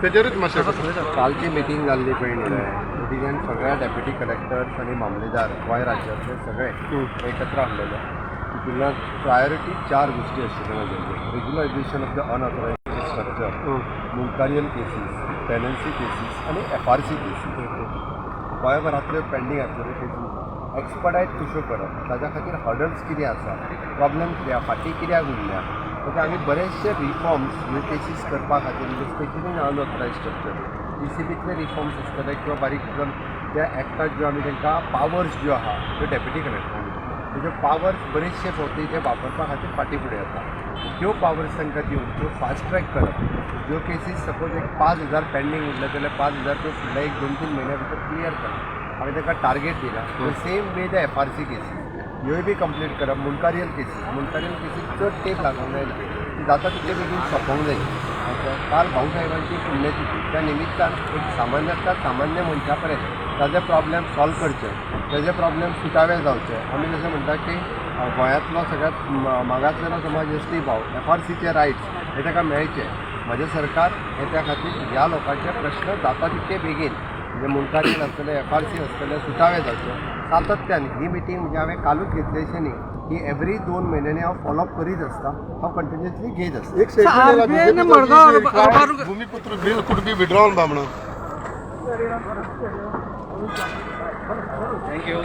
तेजेरूच मातशें. कालची मिटींग जाल्ली पळय न्ही रे, मिटिंगेन सगळ्या डेप्युटी कलेक्टर्स आनी मामलेदार गोंय राज्यातले सगळे एकत्र आसलेले. तितूंतल्यान प्रायोरिटी चार गोश्टी आशिल्ल्यो तांच्यो: regularisation of the unauthorised structure, mundkarial cases, tenancy cases आनी एफआरसी केसीस. गोंयभरांतल्यो पेंडींग आसलेल्यो केसीस एक्सपडायट कश्यो करप, ताच्या खातीर हर्डल्स कितें आसा, प्रॉब्लेम कितें आसा, फाटीं कित्याक उरल्या. म्हणजे आमी बरेचशे रिफॉर्म्स ह्यो केसीस करपा खातीर, म्हणजे स्पेशली अनऑथरायज स्ट्रक्चर, जीसीबीतले रिफॉर्म्स आसतले किंवा बारीक एकदम त्या एक्टात ज्यो आमी तांकां पावर्स ज्यो आहा त्यो डेप्युटी कलेक्टरांक, तेज्यो पावर्स बरेचशे फावटी ते वापरपा खातीर फाटीं फुडें येता. त्यो पावर्स तांकां दिवन त्यो फास्ट ट्रॅक करप. ज्यो केसीस सपोज एक 5,000 पेंडींग उरले जाल्यार 5,000 त्यो फुडल्या एक 2-3 म्हयन्या भितर क्लियर करप, आमी तांकां टार्गेट दिला. Same way the FRC cases ह्योय बी कंप्लीट करप. मुंडकारियल केसीस, मुंडकारियल केसीस चड तेंप लागूंक जायना, ती जाता तितले बेगीन सोंपोंक जाय. ओके, काल भाऊसाहेबांची पुण्यतिथी, त्या निमित्तान एक सामान्यांतल्या सामान्य मनशा पर्यंत ताजे प्रॉब्लेम सॉल्व करचे, ताजे प्रॉब्लेम सुटावे जावचे. आमी जशें म्हणटा की गोंयांतलो सगळ्यात मागासलेलो समाज एसटी भाव, एफआरसीचे रायट्स हे ताका मेळचे. म्हजें सरकार हे त्या खातीर ह्या लोकांचे प्रश्न जाता तितके बेगीन, म्हणजे मुंडकारियल आसतले, एफआरसी आसतले, सुटावे जावचे. सातत्यान ही मिटींग म्हणजे हांवें कालूच घेतली अशें न्ही, ही एवरी 2 म्हयन्यांनी हांव फॉलोअप करीत आसता, हांव कंटिन्युअसली घेत आसता. एक स्टेटमेंट. RBI ने Madgaon भूमिपुत्र bill could be withdrawn Bamna. Thank you.